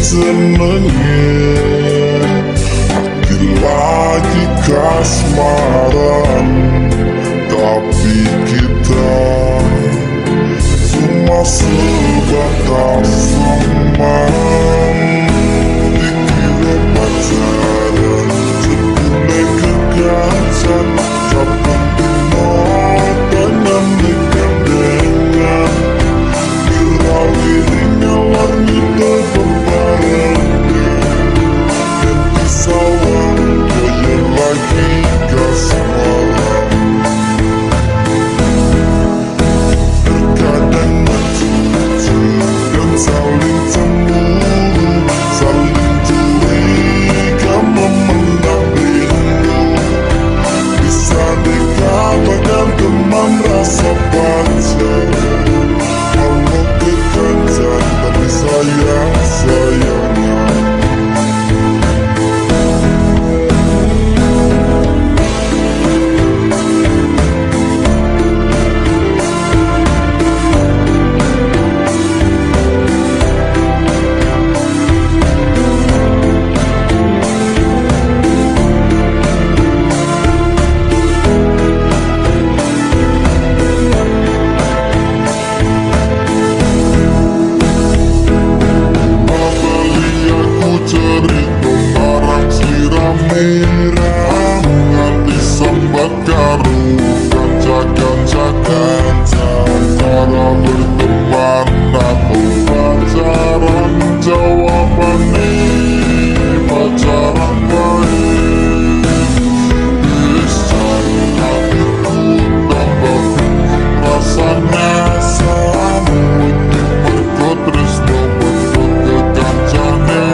Jenenge ati lagi kasmaran, tapi kita cuma sebatas teman. Dikira pacaran, jebule kekancan. Saben dino tangane gandengan, wira-wiri ngalor ngidul bebarengan. Yen disawang koyo lagi kasmaran. Terkadang lucu dan saling cemburu, saling curiga, memendam rindu. Bisa dikatakan teman rasa pacar, walau kekancan tapi sayang sayangan. Bali aku cerita marang sliramu, nganti sambat karo kanca-kanca kanca. Cara berteman atau pacaran, jawabane pacaran wae. Wis jan atiku tambah bingung rasane iki, mergo tresno mergo kekancane.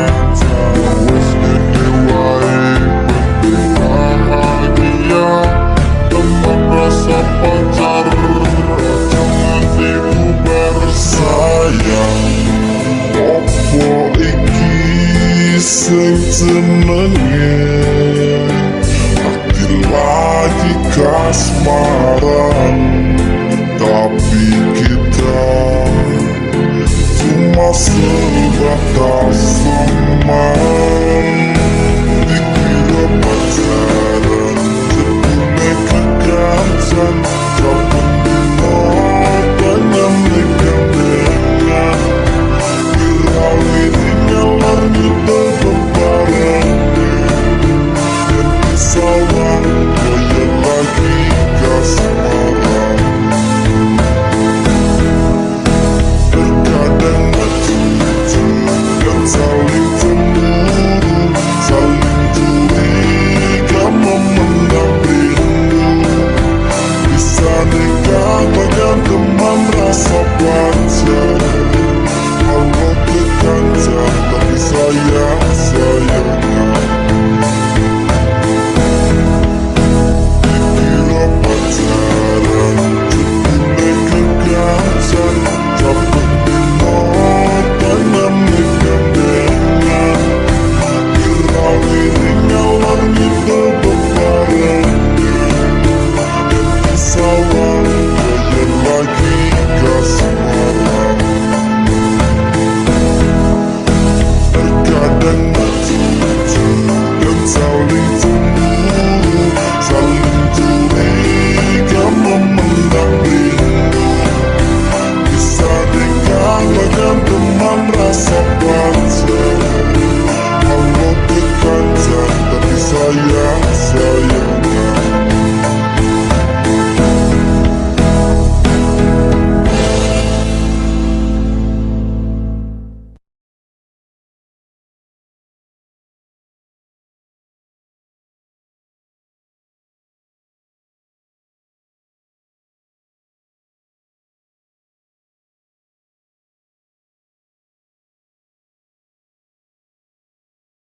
Wis ngene wae, penting bahagia. Teman rasa pacar, aja nganti bubar. Sayang, opo iki sing jenenge ati lagi kasmaran?